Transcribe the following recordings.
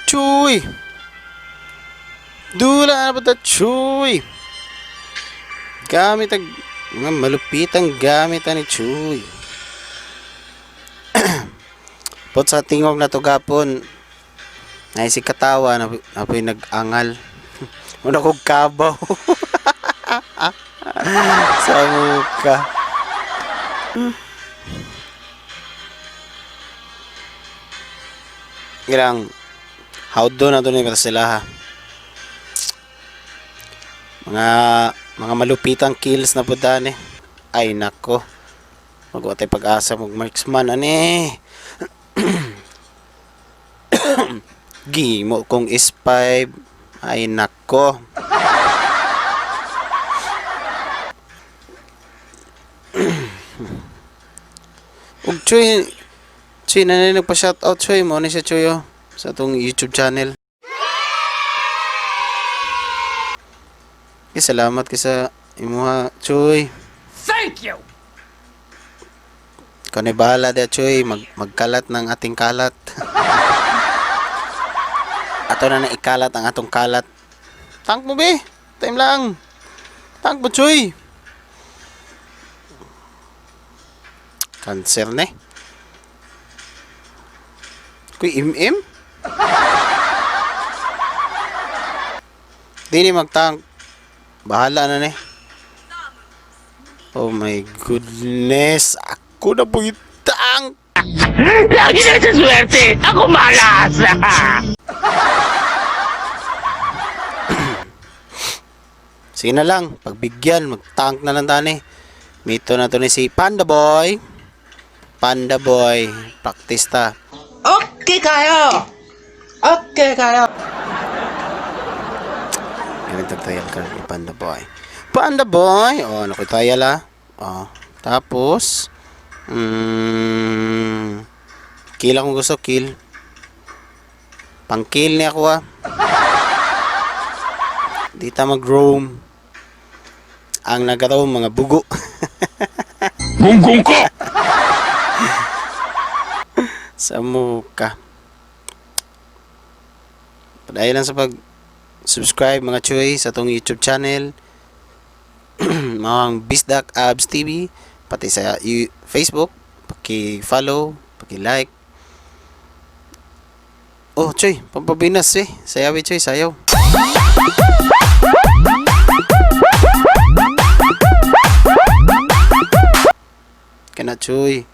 Chuy! Dula na ba ta, Chuy? Gamit ang mga malupitang gamit ni Chuy. Pot sa tingog na to gapon. Naisig katawa na, na po'y nag-angal. Una kong kabaw. Sa muka. Ilang how do na to ni sila ha. Mga malupitang kills na po dani. Ay nako. Magwa tayo pag-asa mag marksman ani. Gimo kong S5. Ay nako. Ug Chuy, Chuy na na nagpa-shoutout Chuy mo ni siya Chuy oh, sa atong YouTube channel. Okay, salamat kay sa imuha Chuy. Thank you! Ikaw na bahala da Chuy, magkalat ng ating kalat. Ato na na ikalat ang atong kalat. Tank mo be. Time lang. Tank mo Chuy. Cancer ne. Kuy MM? Di ni magtank. Bahala na ni. Oh my goodness. Ako na po yung tank. Lagi na sa swerte! Ako malas! Sige na lang, pagbigyan, magtank na lang tani. Mito na to ni si Panda Boy. Panda Boy, practice ta. Okay kayo! Okay kayo! Ganun trial ka ni Panda Boy. Panda Boy! Oh, ano ko trial ah. Oh, tapos, kill akong gusto, kill. Pang kill niya ako ah. Di ta mag-roam. Ang nag-roam, mga bugo. Gunggong ko! Sa muka. Padayon lang sa pag subscribe mga chuy sa atong YouTube channel. Mga Bisdak Abs TV pati sa Facebook, paki-follow, paki-like. Oh, Chuy, pampabinas eh. Sayaw eh, Chuy, sayaw. Kana, Chuy.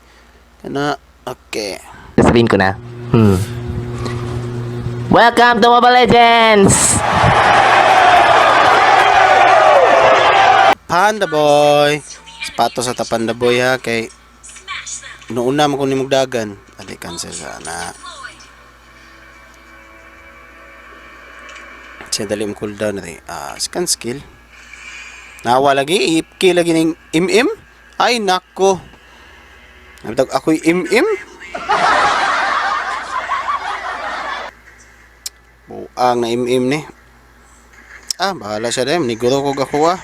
Kana, okay. Sasabihin ko na. Welcome to Mobile Legends! Panda Boy. Sapato sa ta Panda Boy ha kay noona man ko nimog dagan. Ali cancel sana. Siya dali mo cooldown na ah, second skill. Nawa lagi ipki lagi ning MM. Ay nako. Nabitag ako'y MM. Buang na MM ni. Ah, bahala siya din. Niguro ko gakuha.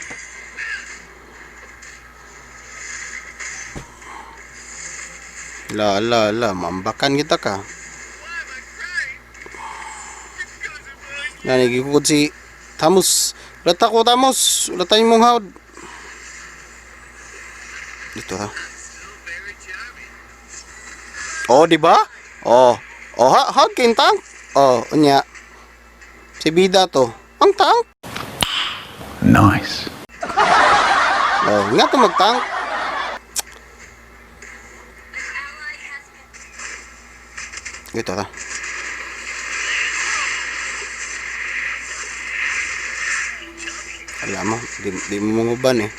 La la la, mambakan kita ka. Yan, nagikukod si Tamos. Lata ko, Tamos. Lata yung mong hawd. Dito ha. Oh, di ba? Oh. Oh, ha, hawd kayong tank. Oh, unya. Si Bida to. Ang tank. Nice. Oh, nga to magtank. Ito ta. Alam mo, di mo manguban eh.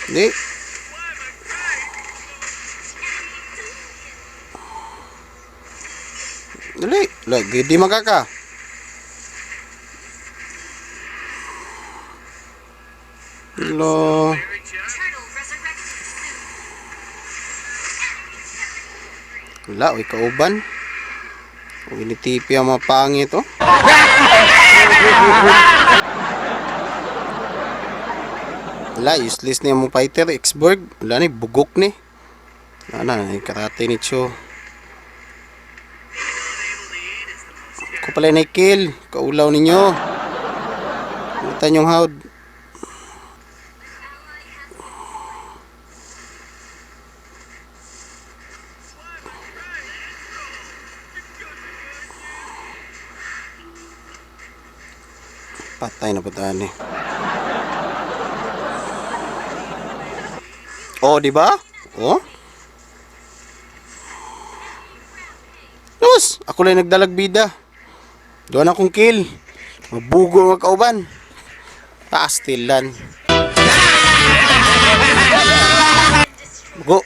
Di. Dali, lagi di makaka. Hello. Wala, uy, kauban. Uy, nitipi ang mga pangit, oh. Wala, useless ni ang mga fighter. Xborg. Wala ni, bugok ni. Ana, karate ni Cho. Ko pala na kill. Kaulaw ninyo. Mata yung hawd. Patay na pataan eh. Oh, di ba? Oh. Lus, ako lang nagdalag bida. Doon akong kill. Mabugo ang kauban. Taas tilan. Bugo.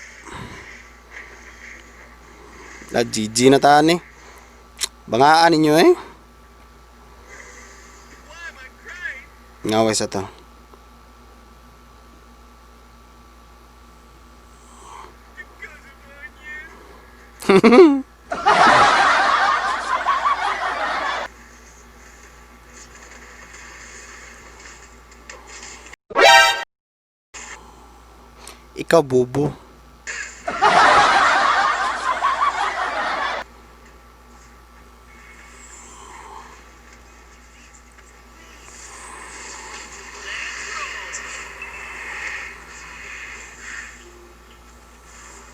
La GG na taan eh. Bangaan ninyo eh. Ngaway sa to. Ikaw, bubo.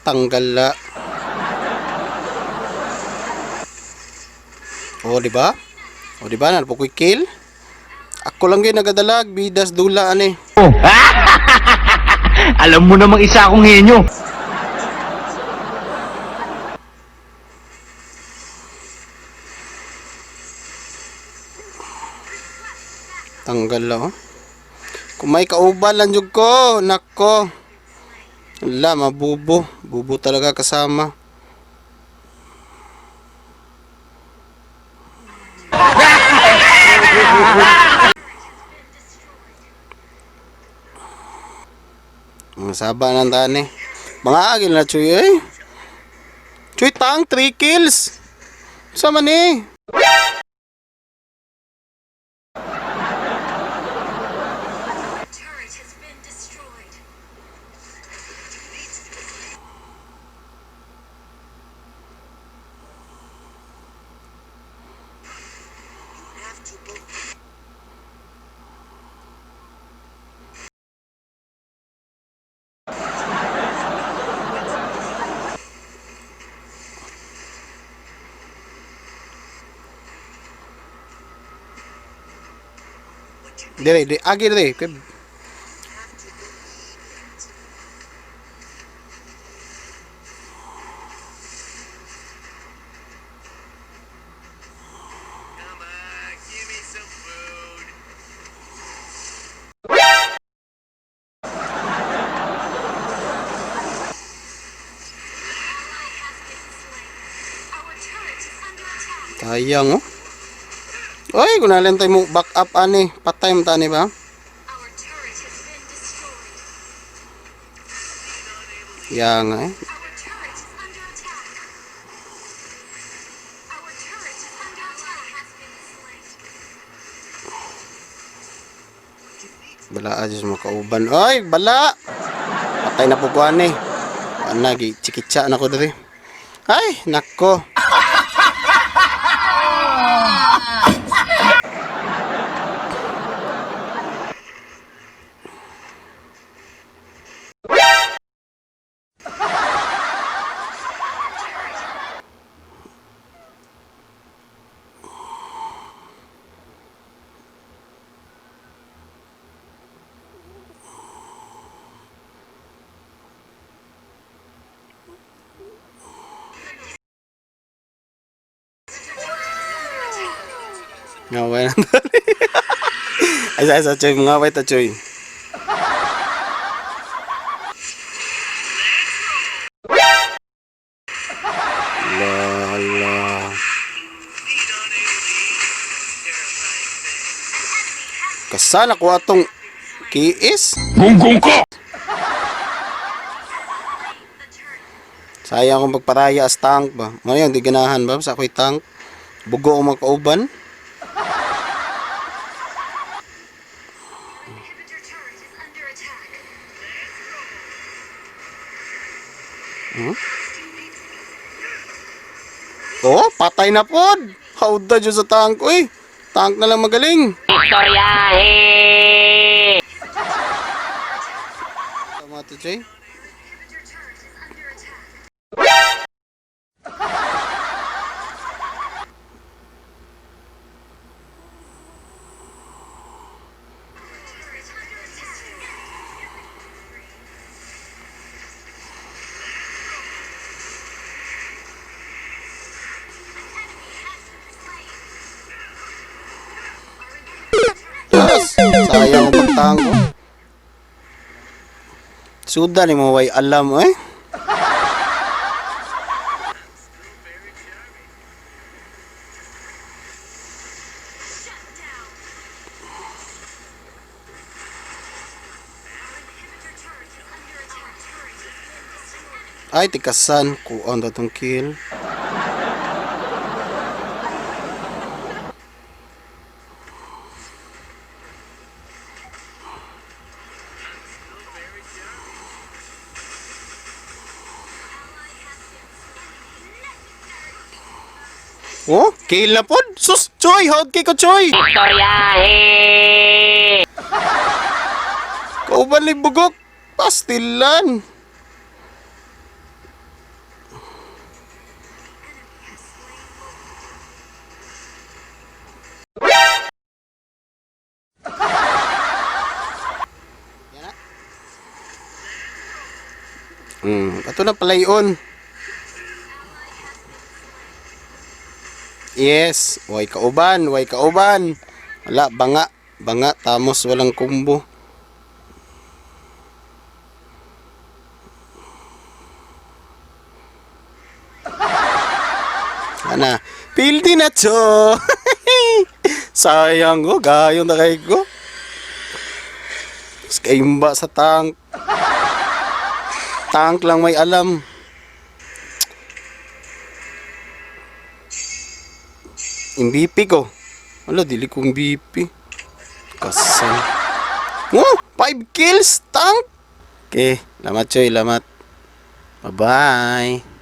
Tanggal la. O, di ba? O, di ba? Nalpo ko'y kill. Ako lang gyud nagadalag, bidas dula ani. Alam mo namang isa akong henyo. Tanggal la oh. Kung may kauban lang jud ko, nako. Wala, mabubo. Bubo talaga kasama. Mga saba ng tani. Mga agil na Chuy eh. Chuy tang, 3 kills. Sama ni? Turret has been destroyed. Dire, dire, agi dire. Kay Ally has been slain. Our turret is under attack. Sayang oh. Oy, kunalin tayo mo back up ani. Patay mo tani ba? Our turret has been destroyed. Ya nga eh. Our turret is under attack. Our turret is under attack. Has been slain. Bala adyo sa mga kauban. Oy, bala. Patay na po ko ani. Ana gi chikitsa na ko diri. Ay, nako. Ngaway na dali. Ay, sa Choy, ngaway ta Choy. Lala. Kasana ko atong kiis. Gunggong ka! Sayang akong pagparaya as tank ba. Ano yun, di ganahan ba? Sa ako'y tank. Bugo ang mga kauban. Inhibitor turret is under attack. Oh, patay na pod. Hauda dyan sa tank, uy. Tank na lang magaling. Istoryahe! Tama to, Jay. Inhibitor turret is under attack. Turret under attack. An enemy has been slain. Our inhibitor turret Yes! Sayang ang pagtank ko. Suda ni mo way alam eh. shut down. Our inhibitor turret is under attack. Turret has been destroyed. Ay, tikasan. Kuon na tong kill. Oh, kill na pod. Sus, Choy, how'd kay ko, Choy? Istoryahe! Kauban ni bugok. Pastilan. Ato na pala yun. Yes, way kauban, way kauban. Wala, banga, banga, tamos walang kumbo. Ana, pildi na to. Sayang ko, gayon na kay ko. Tapos kaimba sa tank. Tank lang may alam. MVP ko. Wala, dili kong MVP. Kasal. Oh, 5 kills, tank. Okay, lamat choy, lamat. Bye-bye.